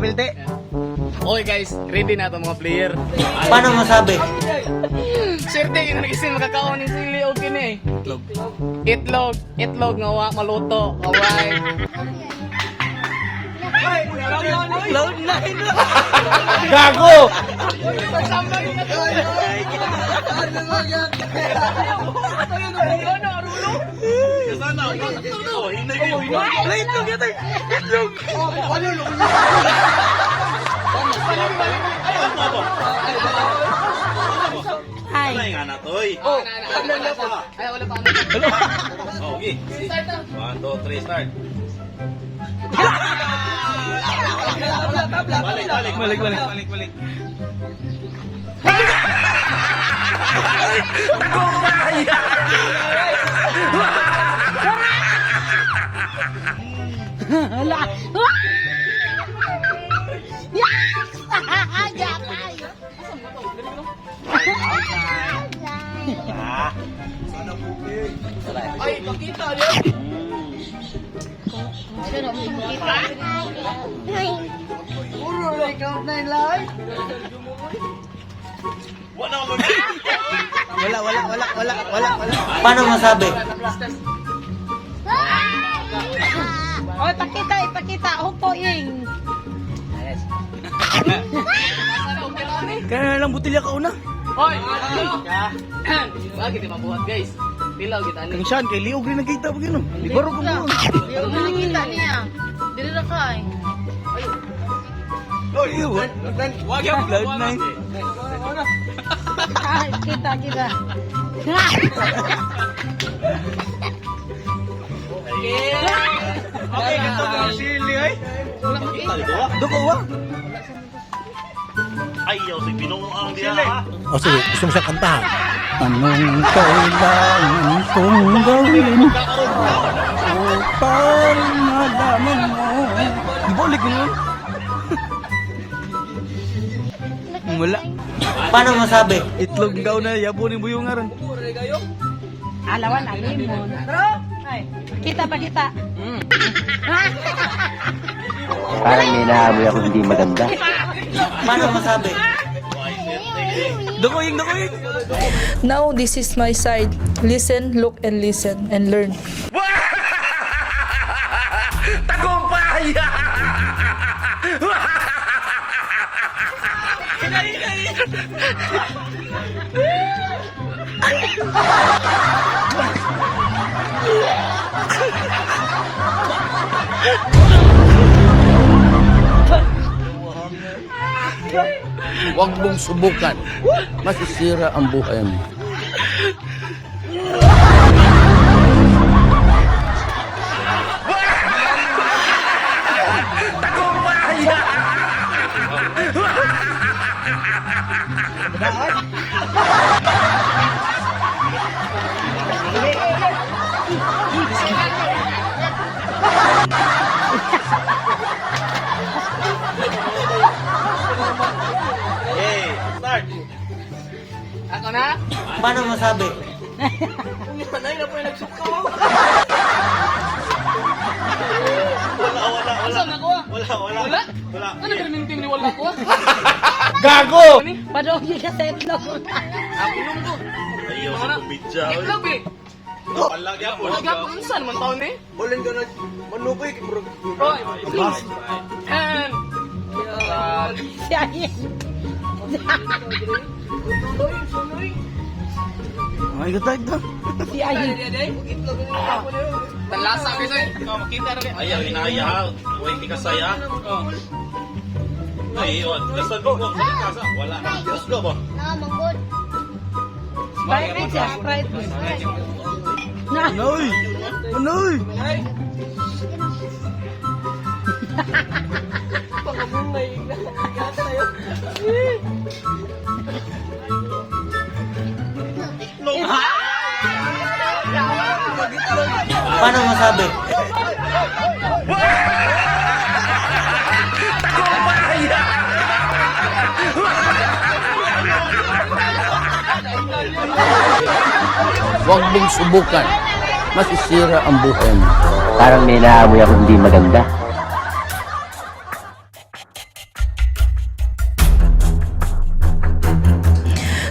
Kapilte. Okay guys, ready na itong mga player. Paano masabi? Swerte yun nagising makakaon ng sili o kini eh. Itlog. Itlog, itlog nga wa maluto. Alright. Cloud nine. Gago! Wala itlog yata. Itlog. Ay. Nga na toy. Oh, ay, wala pa. Oh, okay. Start na. 1, 2, 3, start. Balik, balik. Balik, balik, balik, balik. Hala. Jakay. Ay, pakita niyo. Wala, wala, wala, wala, wala, wala. Paano masabi? Oy, pakita, ipakita. Hupo, ing. Kaya na lang butilya ka una. Hoy! Wag kita mabuhat guys. Tilaw kita ni. Kang Sean, kay Leo Green nagkita pa gino. Di baro ko mo. Di ko nakita niya. Dili ra ka eh. Wag yung Cloud nine. Ay, kita, kita. Okay, kato na sili ay. Duko wa. Ayaw, si binuang diya ha. O sige, gusto mo siyang kantahan. Anong kailangan kong gawin upang malaman mo? Di ba ulit yun? Wala. Paano masabi? Itlog daw na yabo ni buyong aron. Alawan, alimon. Ay, kita, pakita. Parang may naamoy ako hindi maganda. Paano masabi? Duko yung duko yung. Now this is my side. Listen, look, and listen, and learn. Tagumpay! Huwag mong subukan. Masisira ang buhay mo. Hey, start. Ako na? Paano masabi? Wala, wala, wala. Saan ako ah? Wala, wala. Wala? Wala. Ano ganun ni wala ko ah? Gago! Padong ka sa itlog. Ako inom ko. Ayaw, si kumidya. Itlog eh. Wala gyapon. Wala gapon unsa naman taon eh. Bolen ka na manukoy kay murag. Roy, please. And Siya yun. Ay gatag ta. Siya yun. Talasa guys eh. Oh, makita ra kay. Ayaw, inaya ha. Huwag ka saya. Oh. Ay, yun. Basta ko sa kasa. Wala. Let's go ba? Sprite siya, Sprite. Na, Noy. Noy. Paano masabi? Huwag mong subukan. Masisira ang buhay mo. Parang may naamoy ako hindi maganda.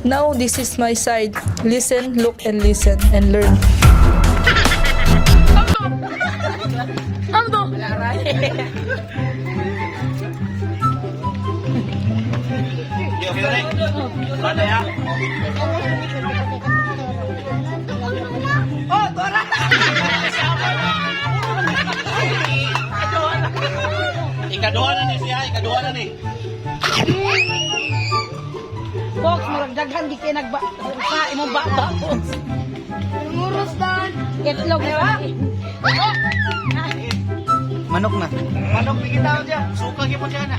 Now, this is my side. Listen, look, and listen, and learn. Ano to? Okay na rin. Bata ya. Ikaduha na ni siya, ikaduha na ni. Box, murag daghan di kay nagba sa imong bata, box. Muros dan. Itlog ba? Manok na. Manok bigitaw siya. Suka gyud mo siya na.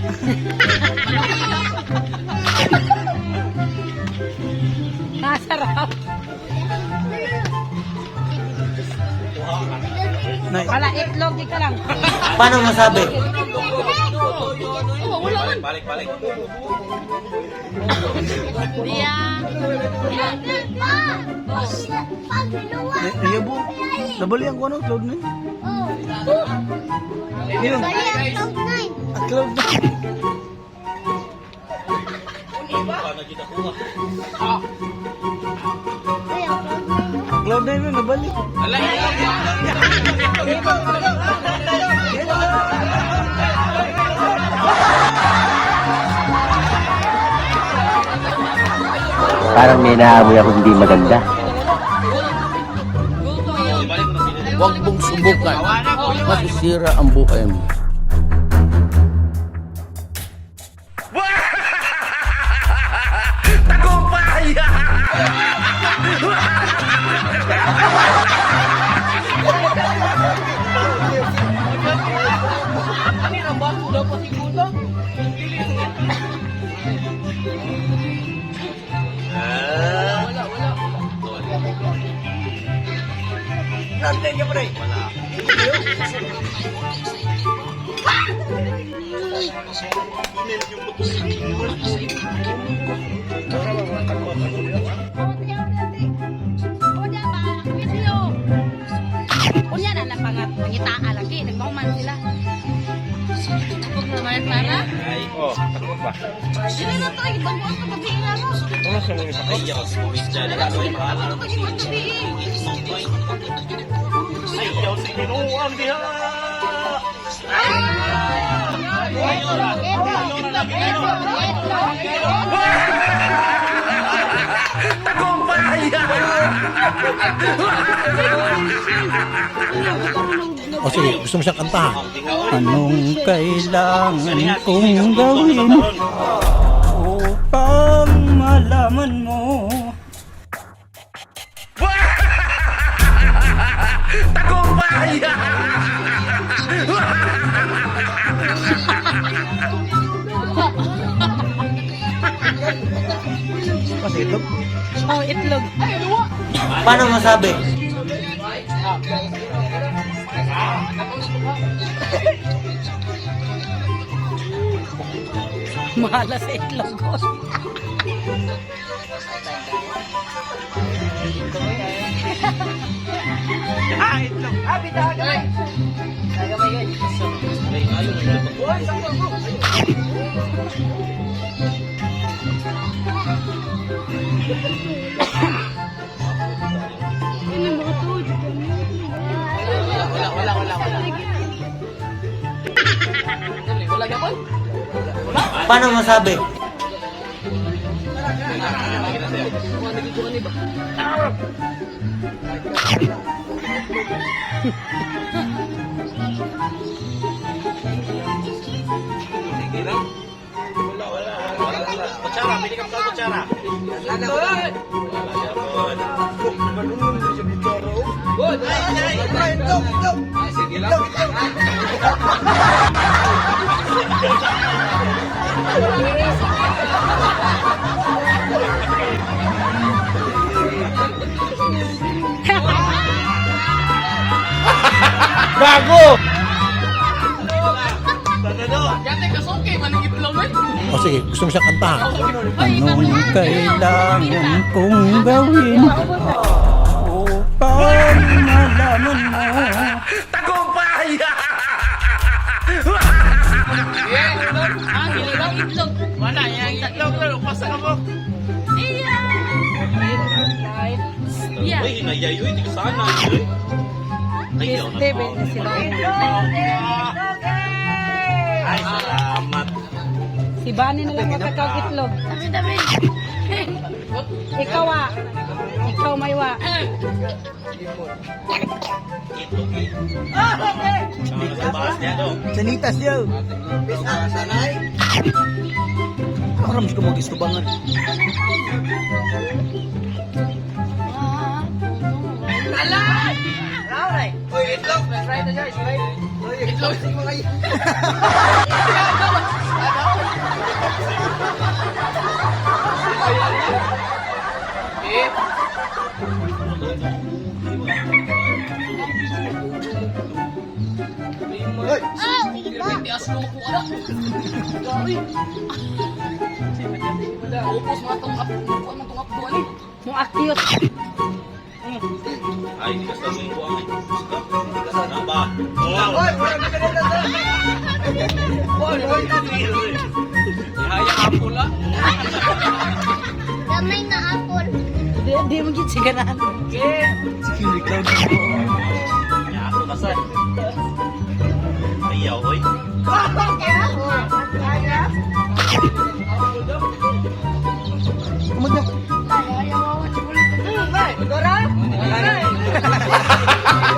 Nasarap. Nay. Wala itlog di ka lang. Paano masabi? Balik, balik, balik. Niyabo. Nabali ang kuno, cloud nine. Yun. Ang cloud nine. Cloud nine yun, nabali. Parang may naamoy ako hindi maganda. Huwag mong subukan. Masisira ang buhay mo. Ano yung baso daw pa siguro? Wala, wala. Unya na lang pangat pangitaa lagi nagmahuman sila. Takot na man para. Oh, takot ba? Dili na to bago ang gabi na mo. Ay, yaw, siya. Bago ko yung gabi. Ay, yaw, si Ginoo diha. O sige, gusto mo siyang kantahan. Anong kailangan kong gawin upang malaman mo? Kasi itlog? Oh, itlog. Paano masabi? Mahala sa itlog ko. Wala, wala, wala, wala. Wala gyapon? Paano masabi? Sige na. Wala, wala, wala, wala. Kutsara, pili ka pa kutsara. Sige lang. Gago! Yate kasuki man ang itlog eh. O sige, gusto mo siyang kantahan. Anong kailangan kong gawin upang malaman mo? Ah, itlog. Wala, yang itlog lang upas ka mo. Iya. Uy, hinayay, uy, di ka sana. Uy. Ayaw na Steven po. na sila. Ay, salamat. Si Bani na lang makakaw itlog. Ikaw ah. Ikaw may wa. Itlog eh. Tama na sa baas niya, do. Sanitas yo. Aram ko mo gistubangan. Upos mga tong up, kuan man tong up ani. Mo akyot. Ay, di ka sa mga buwang ay. Di ka sa ba? Oh. Ihaya apple ah. Gamay na apple. Di, di mo gid siya ganahan. Security cloud. Ya, ako basta. Ayaw, uy. Kumod na.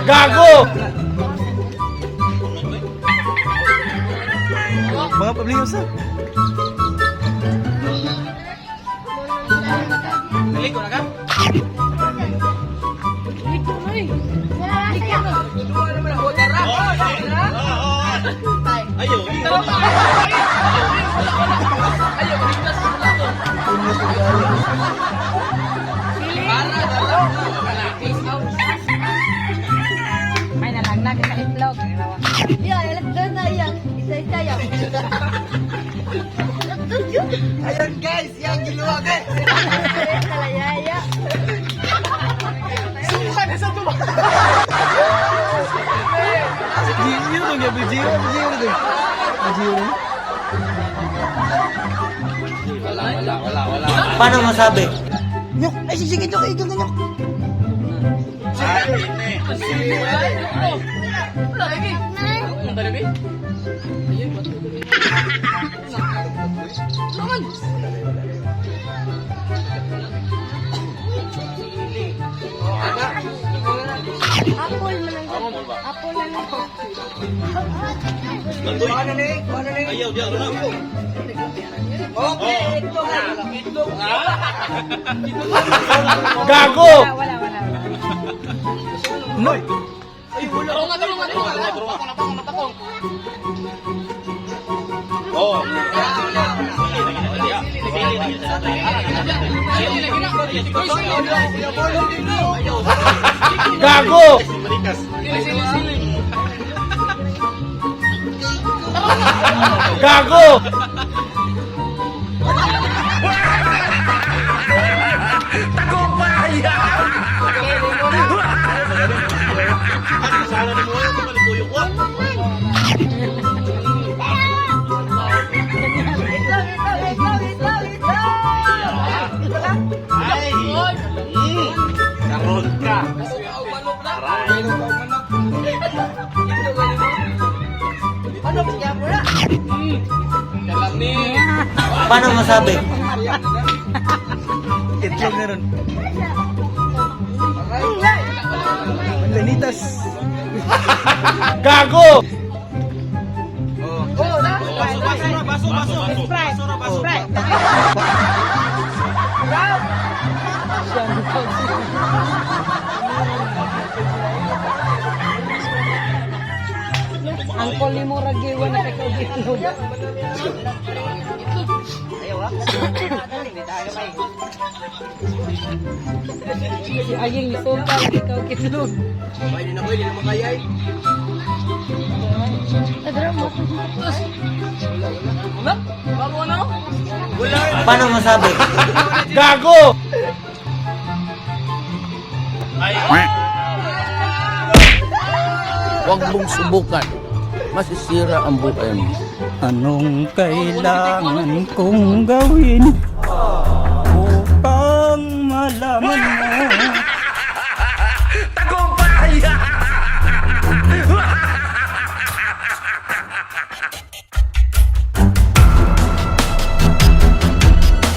Gago! Mga pabliyo sa. Dili ko na ka. Ayaw, uy. Ayaw, ligtas sa to. Para May nalaglag ka itlog. Yeah, lagdag na yan. Isa-isa yan. Ayun guys, yan giluwa guys. Kalayaya. Suka na sa tuba. Gio dong ya, Gio, Gio dong. Gio. Paano masabi? Nyok, ay sige nyok, ay nyok. Wala lagi. Ang dali ba? Ayun. Naman. Apple man ang Apple na lang. Ayaw, diyan, ano? Gago! Wala, wala, wala. Noy. Tulungan, tulungan, tulungan. Tapong, tapong, tapong. Oh. Sili lagi na. Uy, sili. Gago! Sili, sili, sili. Gago! Sana ni mo, ito malituyo ko. Ay! Karon ka. Kalam ni. Paano masabi? Itlog na ron. Lanitas. Gago! Baso, baso, baso. Sprite. Sprite. Ang kuli mo ragiwan na kakaw itlog. Si Aying ni Sultan ikaw itlog. Wala. Bago na. Paano masabi? Gago! Huwag mong subukan. Masisira ang buhay mo. Anong kailangan kong gawin upang malaman